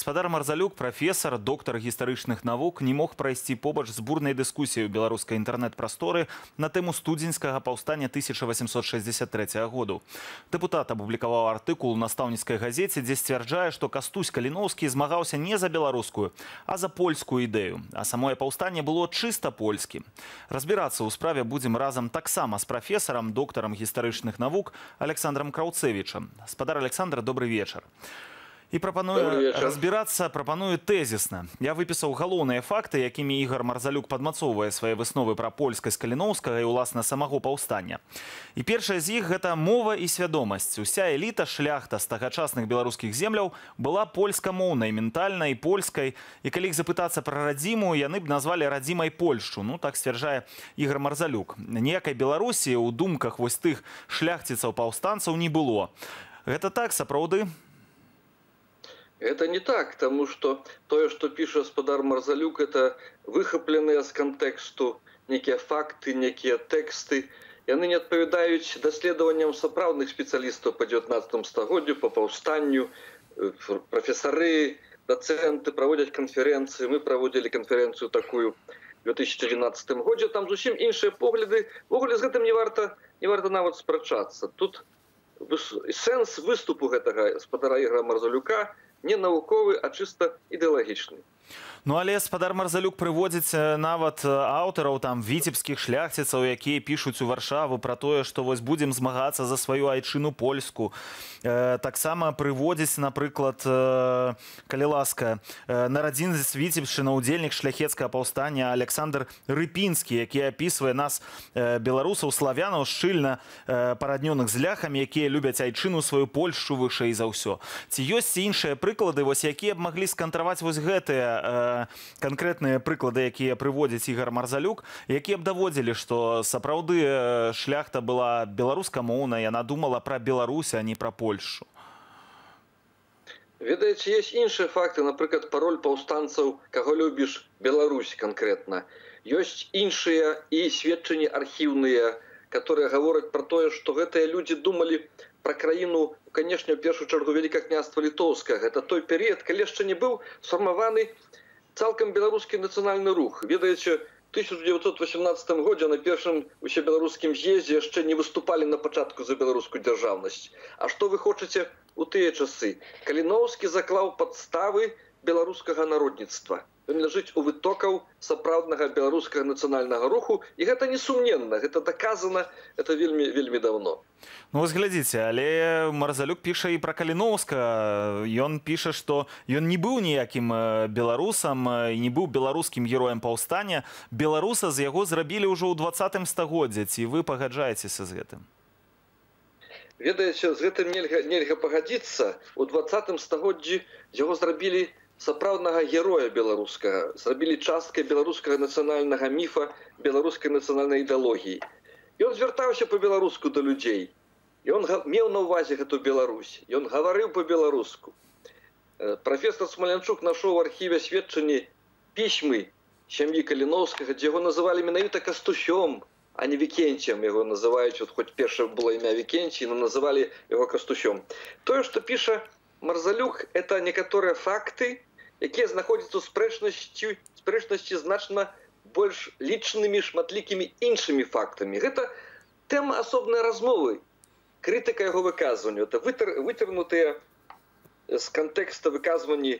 Спадар Марзалюк, прафесар, доктар гістарычных навук, не мог прайсці побач з бурнай дыскусіяй у беларускай інтэрнэт-прасторы на тэму студзеньскага паўстання 1863 году. Дэпутат апублікаваў артыкул у настаўніцкай газеце, дзе сцвярджае, што Кастусь Каліноўскі змагаўся не за беларускую, а за польскую ідэю. А самое паўстанне было чыста польскім. Разбірацца ў справе будзем разам таксама з прафесарам, доктарам гістарычных навук Александром Краўцэвічам. Спадар Александр, добры вечар. І прапаную разбірацца, прапаную тэзісна. Я выпісаў галоўныя факты, якімі Ігар Марзалюк падмацоўвае свае высновы пра польскасць Каліноўскага і, уласна, самога паўстання. І першая з іх гэта мова і свядомасць. Уся эліта, шляхта з тагачасных беларускіх земляў была польскамоўнай, ментальнай, польскай. І калі іх запытацца пра радзіму, яны б назвалі радзімай Польшчу. Ну, так сцвярджае Ігар Марзалюк. Ніякай Беларусі ў думках вось тых шляхціцаў-паўстанцаў не было. Гэта так, сапраўды? Это не так, тому что тое, что піша спадар Марзалюк, это выхапленыя з кантэксту некія факты, некія тэксты. Яны не адпавядаюць даследаванням сапраўдных спецыялістаў па 19 стагоддзю, па паўстанню. Прафесары, дацэнты праводзяць канферэнцыі. Мы праводзілі канферэнцыю такую в 2012 годзе. Там зусім іншыя погляды. Увогуле з гэтым не варта нават спрачацца. Тут сэнс выступу гэтага спадара Ігара Марзалюка не навуковы, а чыста ідэалагічны. Ну, але спадар Марзалюк прыводзіць нават аўтараў там віцебскіх шляхціцаў, якія пішуць у Варшаву пра тое, што вось будзем змагацца за сваю айчыну польску. Таксама прыводзіць, напрыклад, калі ласка, нарадзінец Віцебшчына, удзельнік шляхецкага паўстання Александр Рыпінскі, які апісвае нас, беларусаў, славянаў, шчыльна параднёных з ляхамі, якія любяць айчыну сваю Польшчу вышэй за ўсё. Ці ёсць іншыя прыклады, вось якія б маглі скантраваць вось гэтыя канкрэтныя прыклады, якія прыводзіць Ігар Марзалюк, якія б даводзілі, што сапраўды шляхта была беларускамоўная, яна думала пра Беларусь, а не пра Польшу? Ведаеце, есть іншыя факты, напрыклад, пароль паўстанцаў «Каго любіш?» «Беларусь» канкрэтна. Ёсць іншыя і сведчанні архіўныя, которые гавораць пра тое, што гэтыя людзі думалі пра краіну, канешне, у першую чаргу Вялікае Княства Літоўскае. Гэта той перыяд, калі яшчэ не быў сфармаваны цалкам беларускі нацыянальны рух. Ведаеце, 1918 годзе на першым усебеларускім з'ездзе яшчэ не выступалі на пачатку за беларускую дзяржаўнасць. А што вы хочаце у тыя часы? Каліноўскі заклаў падставы беларускага народніцтва. Ён ляжыць у вытокаў сапраўднага беларускага нацыянальнага руху, і гэта несумненна, гэта даказана, это вельмі, вельмі даўно. Ну, вось глядзіце, але Марзалюк піша і пра Каліноўскага. Ён піша, што ён не быў ніякім беларусам і не быў беларускім героем паўстання. Беларуса з яго зрабілі ўжо ў 20 стагоддзі. Ці вы пагаджаецеся з гэтым? Ведаеце, з гэтым нельга пагадзіцца. У 20 стагоддзі з яго зрабілі сапраўднага героя беларускага, зрабілі часткай беларускага нацыянальнага міфа, беларускай нацыянальнай ідэалогіі. Ён звяртаўся па-беларуску да людзей. Ён меў на ўвазе гэту Беларусь. Ён гаварыў па-беларуску. Прафесар Смалянчук нашоў у архіве сведчанні, пісьмы сям'і Каліноўскага, дзе яго называлі менавіта Кастусём, а не Вікенціем яго называюць, вот хоць першае было імя Вікенцій, но называлі яго Кастусём. Тое, што піша Марзалюк, это некаторыя факты, якія знаходзяцца ў спрэчнасці значна больш лічнымі, шматлікімі іншымі фактамі. Гэта тэма асобнай размовы. Крытыка яго выказванню. Это выцернутыя з кантэкста выказванні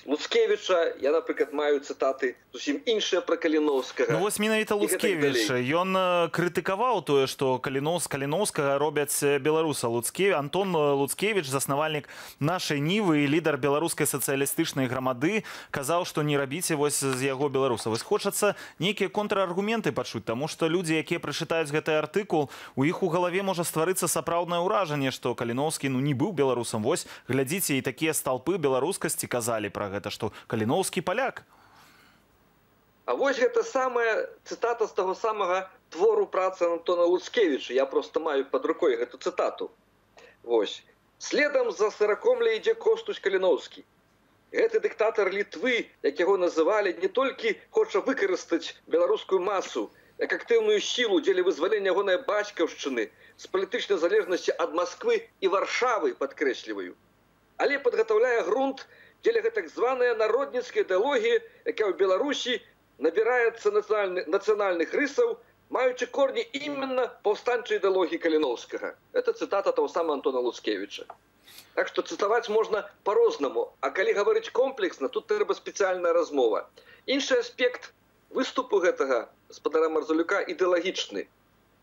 Луцкевіча. Я, напрыклад, маю цытаты зусім іншыя пра Каліноўскага. Ну, вось менавіта І гэтак Луцкевіч, далей. ён крытыкаваў тое, што Каліноўскага робяць беларуса. Антон Луцкевіч, заснавальнік «Нашай Нівы» і лідар Беларускай сацыялістычнай грамады, казаў, што не рабіце вось з яго беларуса. Вось хочацца нейкія контраргументы пачуць, таму што людзі, якія прачытаюць гэты артыкул, у іх у галаве можа стварыцца сапраўднае ўражанне, што Каліноўскі, ну, не быў беларусам. Вось, глядзіце, і такія сталпы беларускасці казалі пра гэта, што Каліноўскі паляк. А вось гэта самая цытата з таго самага твору працы Антона Луцкевіча. Я просто маю пад рукой гэту цытату. Вось. «Следам за Сыракомля ідзе Костусь Каліноўскі. Гэты дыктатар Літвы, як яго называлі, не толькі хоча выкарыстаць беларускую масу як актыўную сілу дзеля вызвалення ягонай бацькаўшчыны з палітычнай залежнасці ад Масквы і Варшавы, падкрэсліваю, але падгатаўляе грунт дзеля так званая народніцкай ідэалогіі, якая ў Беларусі набіраецца нацыянальных рысаў, маючы корні именно паўстанчай ідэалогіі Каліноўскага. Это цытата таго самага Антона Луцкевіча. Так што цытаваць можна по-рознаму, а калі гаварыць комплексна, тут трэба спецыяльная размова. Іншы аспект выступу гэтага спадара Марзалюка ідэалагічны.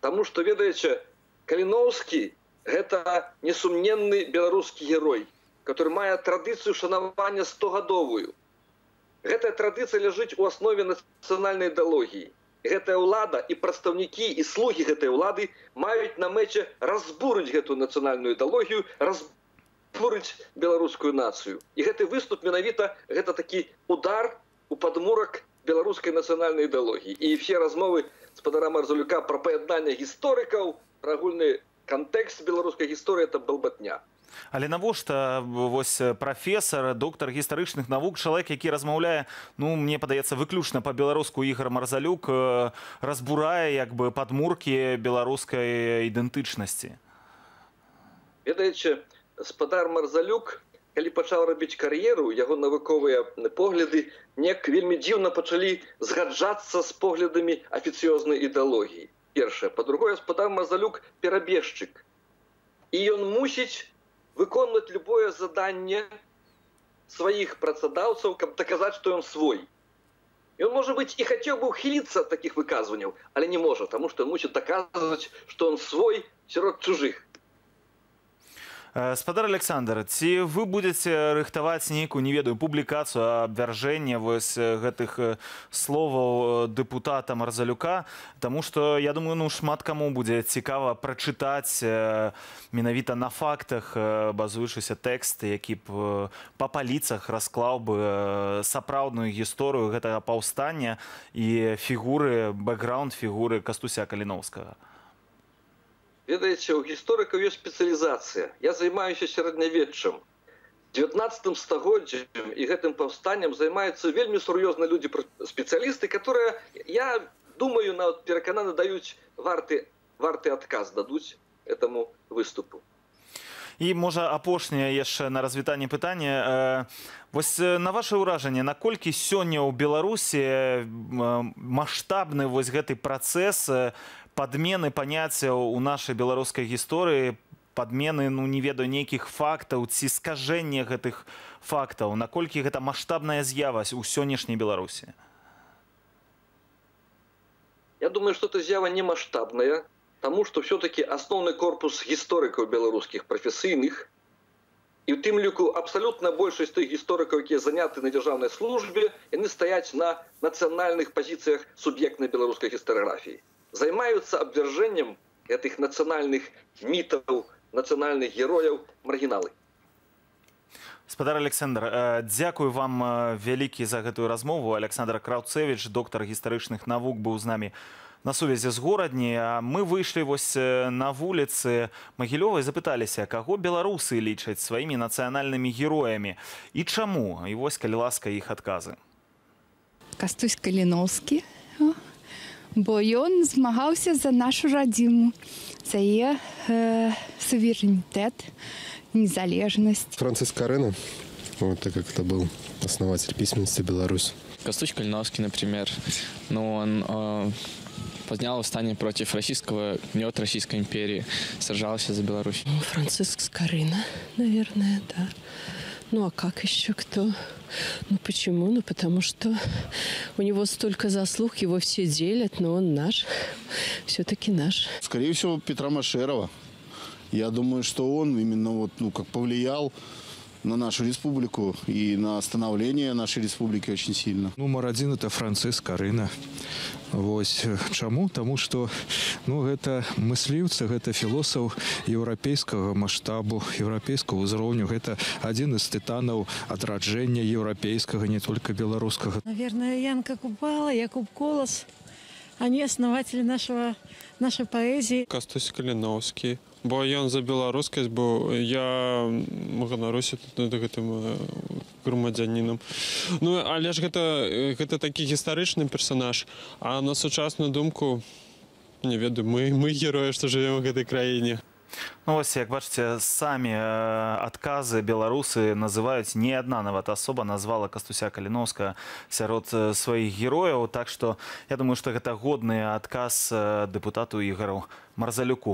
Таму што, ведаеце, Каліноўскі гэта несумненны беларускі герой, который мае традыцыю шанавання 100-гадовую. Гэтая традыцыя ляжыць у аснове нацыянальнай ідэалогіі. Гэтая ўлада і прадстаўнікі і слугі гэтай улады маюць на мэце разбурыць гэту нацыянальную ідэалогію, разбурыць беларускую нацыю. І гэты выступ менавіта гэта такі удар у падмурак беларускай нацыянальнай ідэалогіі. І все размовы спадара Марзалюка пра паяднанне гісторыкаў, пра агульны кантэкст беларускай гісторыі — это балбатня. Але навошта вось прафесар, доктар гістарычных навук, чалавек, які размаўляе, ну, мне падаецца, выключна па-беларуску, Ігар Марзалюк, разбурае як бы падмуркі беларускай ідэнтычнасці? Ведаеце, спадар Марзалюк, калі пачаў рабіць кар'еру, яго навуковыя погляды неяк вельмі дзіўна пачалі згаджацца з поглядамі афіцыёзнай ідэалогіі. Першае. Па-другое, спадар Марзалюк перабежчык. І ён мусіць выконваць любое заданне сваіх працадаўцаў, каб даказаць, што ён свой. Ён, можа быць, і хацеў бы ухіліцца ад такіх выказванняў, але не можа, таму што ён мусіць даказваць, што ён свой сярод чужых. Спадар Александр, ці вы будзеце рыхтаваць нейкую, не ведаю, публікацыю абвяржэння вось гэтых словаў дэпутата Марзалюка? Таму што, я думаю, ну, шмат каму будзе цікава прачытаць менавіта на фактах базуючыся тэкст, які б па паліцах расклаў бы сапраўдную гісторыю гэтага паўстання і фігуры, бэкграунд фігуры Кастуся Каліноўскага. Ведаеце, у гісторыкаў ёсць спецыялізацыя. Я займаюся сярэднявеччам. 19 стагоддзем і гэтым паўстаннем займаюцца вельмі сур'ёзныя людзі, спецыялісты, которые, я думаю, нават перакананы, даюць варты адказ дадуць этому выступу. І, можа, апошняе яшчэ на развітанне пытанне. Вось на ваше ўражанне, наколькі сёння ў Беларусі маштабны вось гэты працэс падмены паняццяў у нашай беларускай гісторыі, падмены, ну, не ведаю, нейкіх фактаў ці скажэнне гэтых фактаў? Наколькі гэта маштабная з'ява ў сённяшняй Беларусі? Я думаю, што эта з'ява не маштабная, таму што все-таки асноўны корпус гісторыкаў беларускіх прафесійных, і ў тым ліку абсалютна большасць тых гісторыкаў, якія заняты на дзяржаўнай службе, яны стаяць на нацыянальных пазіцыях суб'ектнай беларускай гістарыяграфіі. Займаюцца абвяржэннем гэтых нацыянальных мітаў, нацыянальных герояў маргіналы. Спадар Александр, дзякую вам вялікі за гэтую размову. Александр Краўцэвіч, доктар гістарычных навук, быў з намі на сувязі з Горадні. А мы выйшлі вось на вуліцы Магілёва і запыталіся, каго беларусы лічаць сваімі нацыянальнымі героямі і чаму. І вось, калі ласка, іх адказы. Кастусь Каліноўскі, бо ён змагаўся за нашу радзіму, за яе суверэнітэт, незалежнасць. Франциск Скорына, вот, так как это был основатель письменности Беларуси. Кастусь Калиновский, например, ну, он поднял восстание против российского гнета Российской империи, сражался за Беларусь. Франциск Скорына, наверное, да. Ну а как еще кто? Ну почему? Ну потому что у него столько заслуг, его все делят, но он наш, все-таки наш. Скорее всего, Петра Машерова. Я думаю, что он именно вот, ну, как повлиял на нашу республику и на становление нашей республики очень сильно. Нумар один — это Франциск Скорына. Вось чаму? Таму што, ну, гэта мысліўца, гэта філосаф еўрапейскага маштабу, еўрапейскага ўзроўню, гэта адзін з тытанаў адраджэння еўрапейскага, не только беларускага. Наверное, Янка Купала, Якуб Колас. Они основатели нашей поэзии. Кастусь Калиновский. Бо ён за беларускасць, бо я ганаруся тут гэтым грамадзянінам. Ну, але ж гэта такі гістарычны персанаж, а на сучасную думку, не ведаю, мы героі, што жывем у гэтай краіне. Ну, вось, як бачыце, самі адказы беларусы называюць, не адна нават асоба назвала Кастуся Каліноўскага сярод сваіх герояў. Так што я думаю, што гэта годны адказ дэпутату Ігару Марзалюку.